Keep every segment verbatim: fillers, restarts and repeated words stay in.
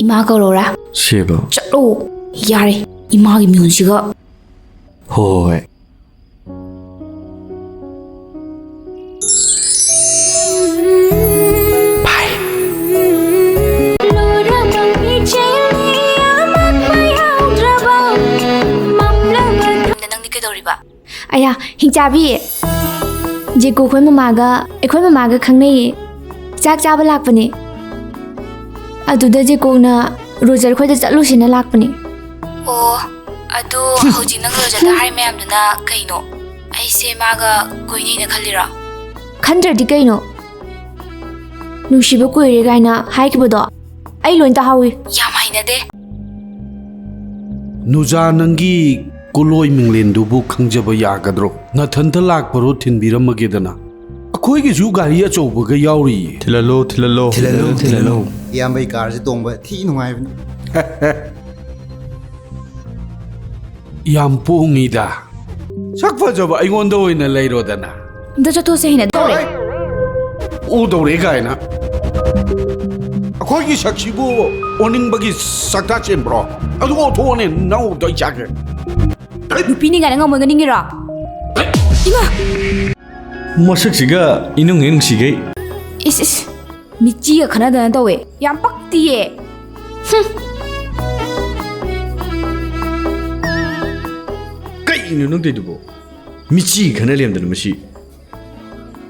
ꯏꯃꯥ ꯀꯧꯔꯧꯔꯥ? ꯁꯦꯕ꯫ ꯆꯠꯂꯣ꯫ ꯌꯥꯔꯦ, ꯏꯃꯥꯒꯤ ꯃꯤꯍꯨꯟꯁꯤꯒ꯫ ꯍꯣꯏ꯫ ꯅꯪꯗꯤ ꯀꯩꯗꯧꯔꯤꯕ? ꯑꯌꯥ, ꯍꯤꯡꯆꯥꯕꯤ꯫ ꯖꯦꯀꯣ ꯑꯩꯈꯣꯏ ꯃꯃꯥꯒ, ꯑꯩꯈꯣꯏ ꯃꯃꯥꯒ ꯈꯪꯅꯩꯌꯦ꯫ ꯆꯥꯛ ꯆꯥꯕ ꯂꯥꯛꯄꯅꯦ꯫ ꯑꯗꯨꯗ ꯖꯦꯀꯣꯅ ꯔꯣꯖꯔ ꯈꯣꯏꯗ ꯆꯠꯂꯨꯁꯤꯅ ꯂꯥꯛꯄꯅꯦ꯫ ꯑꯣ, ꯑꯗꯨ ꯍꯧꯖꯤꯛ ꯅꯪ ꯔꯣꯖꯔꯗ ꯍꯥꯏ ꯃꯌꯥꯝꯗꯨꯅ ꯀꯩꯅꯣ? ꯑꯩꯁꯦ ꯃꯥꯒ ꯀꯣꯏꯅꯩꯅ ꯈꯜꯂꯤꯔꯣ? ꯈꯟꯗ꯭ꯔꯗꯤ ꯀꯩꯅꯣ? ꯅꯨꯡꯁꯤꯕ ꯀꯨꯏꯔꯦ ꯀꯥꯏꯅ ꯍꯥꯏꯈꯤꯕꯗꯣ ꯑꯩ ꯂꯣꯏ ꯇꯥꯍꯧꯋꯤ꯫ ꯌꯥꯝ ꯍꯩꯅꯗꯦ꯫ ꯅꯨꯖꯥ, ꯅꯪꯒꯤ ꯀꯨꯂꯣꯏ ꯃꯤꯡꯂꯦꯟꯗꯨꯕꯨ ꯈꯪꯖꯕ ꯌꯥꯒꯗ꯭ꯔꯣ? ꯅꯊꯟꯇ ꯂꯥꯛꯄꯔꯣ? ꯊꯤꯟꯕꯤꯔꯝꯃꯒꯦꯗꯅ꯫ ꯑꯩꯈꯣꯏꯒꯤꯁꯨ ꯒꯥꯔꯤ ꯑꯆꯧꯕꯒ ꯌꯥꯎꯔꯤꯌꯦ꯫ ꯊꯤꯜꯍꯜꯂꯣ, ꯊꯤꯜꯍꯜꯂꯣ꯫ ꯏꯌꯥꯝꯕꯩ ꯀꯥꯔꯁꯦ ꯇꯣꯡꯕ ꯊꯤ ꯅꯨꯡꯉꯥꯏꯕꯅꯤ꯫ ꯌꯥꯝ ꯄꯣꯡꯉꯤꯗ꯫ ꯁꯛ ꯐꯖꯕ ꯑꯩꯉꯣꯟꯗ ꯑꯣꯏꯅ ꯂꯩꯔꯣꯗꯅ꯫ ꯑꯝꯇ ꯆꯠꯊꯣꯛꯁꯦ, ꯍꯩꯅꯗꯧꯔꯦ꯫ ꯎꯗꯧꯔꯦ ꯀꯥꯏꯅ꯫ ꯑꯩꯈꯣꯏꯒꯤ ꯁꯛꯁꯤꯕꯨ ꯑꯣꯅꯤꯡꯕꯒꯤ ꯁꯛꯇꯥ ꯆꯦꯟꯕ꯭ꯔꯣ? ꯑꯗꯨ ꯑꯣꯊꯣꯛꯑꯣꯅꯦ, ꯅꯧꯗꯣ ꯑꯩ ꯆꯥꯒꯦ꯫ ꯅꯨꯄꯤꯅꯤ ꯀꯥꯏꯅ ꯉꯝꯃꯣꯏꯒ ꯅꯤꯡꯉꯤꯔꯣ? ꯏꯃꯥ! ꯃꯁꯛꯁꯤꯒ ꯏꯅꯨꯡ ꯍꯦꯛ ꯅꯨꯡꯁꯤꯈꯩ꯫ ꯏꯁ, ꯏꯁ, ꯃꯤꯆꯤꯒ ꯈꯟꯅꯗꯅ ꯇꯧꯋꯦ꯫ ꯌꯥꯝ ꯄꯛꯇꯤꯌꯦ꯫ ꯀꯩꯅꯣ ꯅꯪ ꯇꯧꯏꯗꯨꯕꯣ? ꯃꯤꯆꯤ ꯈꯟꯅ ꯂꯦꯝꯗꯅ ꯃꯁꯤ꯫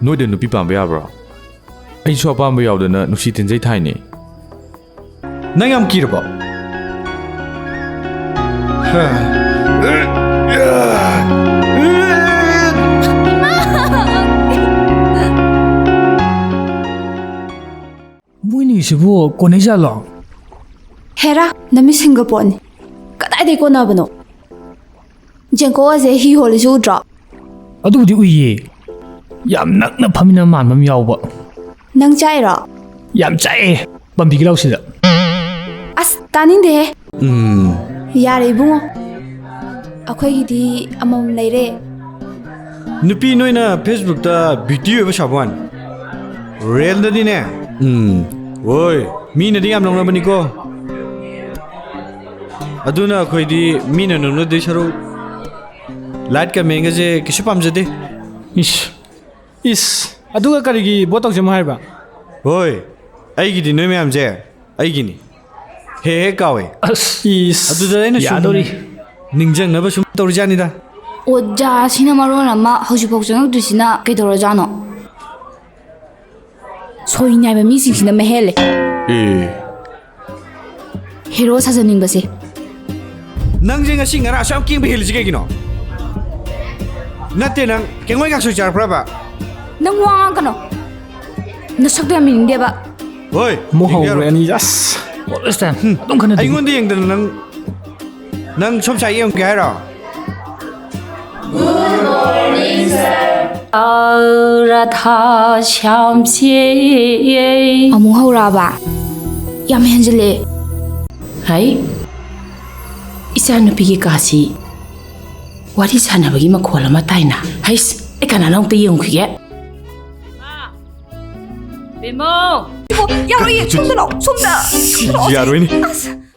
ꯅꯣꯏꯗ ꯅꯨꯄꯤ ꯄꯥꯝꯕ ꯌꯥꯕ꯭ꯔꯣ? ꯑꯩꯁꯨ ꯑꯄꯥꯝꯕ ꯌꯥꯎꯗꯅ ꯅꯨꯡꯁꯤ ꯇꯤꯟꯖꯩ ꯊꯥꯏꯅꯦ꯫ ꯅꯪ ꯌꯥꯝ ꯀꯤꯔꯕꯣ? ꯃꯣꯏꯅꯤꯁꯤꯕꯨ ꯀꯣꯟꯅꯩꯖꯥꯠꯂꯣ? ꯍꯦꯔꯥ, ꯅꯃꯤꯠ ꯁꯤꯡꯒ ꯄꯣꯠꯅꯤ꯫ ꯀꯗꯥꯏꯗꯩ ꯀꯣꯟꯅꯕꯅꯣ? ꯖꯦꯡꯀꯣꯛ ꯑꯁꯦ ꯍꯤ ꯍꯣꯜꯂꯤꯁꯤ ꯎꯗ꯭ꯔꯣ? ꯑꯗꯨꯕꯨꯗꯤ ꯎꯏꯌꯦ꯫ ꯌꯥꯝ ꯅꯛꯅ ꯐꯝꯃꯤꯟꯅ ꯃꯥꯟꯕ ꯑꯃ ꯌꯥꯎꯕ꯫ ꯅꯪ ꯆꯥꯏꯔꯣ? ꯌꯥꯝ ꯆꯥꯛꯑꯦ꯫ ꯄꯟꯕꯤꯒꯦ ꯂꯥꯎꯁꯤꯗ꯫ ꯑꯁ, ꯇꯥꯅꯤꯡꯗꯦꯍꯦ꯫ ꯎꯝ꯫ ꯌꯥꯔꯦ ꯏꯕꯨꯡꯉꯣ, ꯑꯩꯈꯣꯏꯒꯤꯗꯤ ꯑꯃꯃꯝ ꯂꯩꯔꯦ꯫ ꯅꯨꯄꯤ ꯅꯣꯏꯅ ꯐꯦꯁꯕꯨꯛꯇ ꯕ꯭ꯌꯨꯇꯤ ꯑꯣꯏꯕ ꯁꯥꯕ ꯋꯥꯅꯤ꯫ ꯔꯤꯌꯦꯜꯗꯗꯤꯅꯦ꯫ ꯎꯝ꯫ ꯍꯣꯏ꯫ ꯃꯤꯅꯗꯤ ꯌꯥꯝ ꯂꯧꯅꯕꯅꯤꯀꯣ꯫ ꯑꯗꯨꯅ ꯑꯩꯈꯣꯏꯗꯤ ꯃꯤꯅ ꯅꯣꯛꯅꯗꯣꯏ ꯁꯔꯨꯛ ꯂꯥꯏꯠ ꯀꯃꯦꯟꯒꯁꯦ ꯀꯩꯁꯨ ꯄꯥꯝꯖꯗꯦ꯫ ꯏꯁ, ꯏꯁ, ꯑꯗꯨꯒ ꯀꯔꯤꯒꯤ ꯕꯣꯠ ꯇꯧꯁꯦ ꯑꯃꯨꯛ ꯍꯥꯏꯕ? ꯍꯣꯏ, ꯑꯩꯒꯤꯗꯤ ꯅꯣꯏ ꯃꯌꯥꯝꯁꯦ ꯑꯩꯒꯤꯅꯤ꯫ ꯍꯦꯛ ꯍꯦꯛ ꯀꯥꯎꯋꯦ꯫ ꯑꯁ, ꯏꯁ, ꯑꯗꯨꯗ ꯑꯩꯅ ꯁꯨꯝ ꯌꯥꯗꯣꯔꯤ꯫ ꯅꯤꯡꯁꯤꯡꯅꯕ ꯁꯨꯝ ꯇꯧꯔꯤꯖꯥꯠꯅꯤꯗ꯫ ꯑꯣꯖꯥꯁꯤꯅ ꯃꯔꯣꯟ ꯑꯃ ꯍꯧꯖꯤꯛꯐꯥꯎ ꯆꯪꯉꯛꯇ꯭ꯔꯤꯁꯤꯅ ꯀꯩꯗꯧꯔꯖꯥꯠꯅꯣ? ꯁꯣꯏ ꯅꯥꯏꯕ ꯃꯤꯁꯤꯡꯁꯤꯅ ꯃꯍꯦꯜꯂꯦ꯫ ꯑꯦ꯫ ꯍꯦꯔꯣ ꯁꯥꯖꯅꯤꯡꯕꯁꯦ꯫ ꯅꯪꯁꯦ ꯉꯁꯤ ꯉꯔꯥꯡ ꯑꯁꯨꯛ ꯌꯥꯝ ꯀꯦꯡꯕ ꯍꯦꯜꯂꯤꯁꯤ ꯀꯩꯒꯤꯅꯣ? ꯅꯠꯇꯦ, ꯅꯪ ꯀꯦꯡꯉꯣꯏ ꯀꯥꯡꯁꯣꯏ ꯆꯥꯔꯛꯄ꯭ꯔꯕ? ꯅꯪ ꯋꯥ ꯉꯥꯡꯒꯅꯣ꯫ ꯅꯁꯛꯇꯣ ꯌꯥꯝ ꯌꯦꯡꯅꯤꯡꯗꯦꯕ꯫ ꯍꯣꯏ, ꯑꯃꯨꯛ ꯌꯦꯡꯒꯦꯔꯣ? ꯍꯧꯔꯦ ꯑꯅꯤ, ꯑꯁ, ꯑꯗꯨꯝ ꯈꯟꯅꯗꯣꯏꯅꯤ꯫ ꯑꯩꯉꯣꯟꯗ ꯌꯦꯡꯗꯅ ꯅꯪ, ꯅꯪ ꯁꯣꯝ ꯁꯥꯏ ꯌꯦꯡꯒꯦ ꯍꯥꯏꯔꯣ? ꯔꯥꯙꯥ ꯁ꯭ꯌꯥꯝꯁꯤ꯫ ꯑꯃꯨꯛ ꯍꯧꯔꯛꯑꯕ? ꯌꯥꯝ ꯍꯦꯟꯖꯤꯜꯂꯛꯑꯦ꯫ ꯍꯥꯏ, ꯏꯆꯥꯅꯨꯄꯤꯒꯤ ꯀꯥꯁꯤ ꯋꯥꯔꯤ ꯁꯥꯟꯅꯕꯒꯤ ꯃꯈꯣꯜ ꯑꯃ ꯇꯥꯏꯅ꯫ ꯍꯩꯁ, ꯑꯩ ꯀꯅꯥꯅꯣ ꯑꯃꯨꯛꯇ ꯌꯦꯡꯉꯨꯈꯤꯒꯦ꯫ ꯕꯤꯃꯣ! ꯌꯥꯔꯣꯏꯌꯦ, ꯁꯣꯝꯗ ꯂꯥꯛꯑꯣ, ꯁꯣꯝꯗ, ꯁꯣꯝꯗ ꯂꯥꯛꯑꯣ꯫ ꯌꯥꯔꯣꯏꯅꯦ꯫ ꯑꯁ,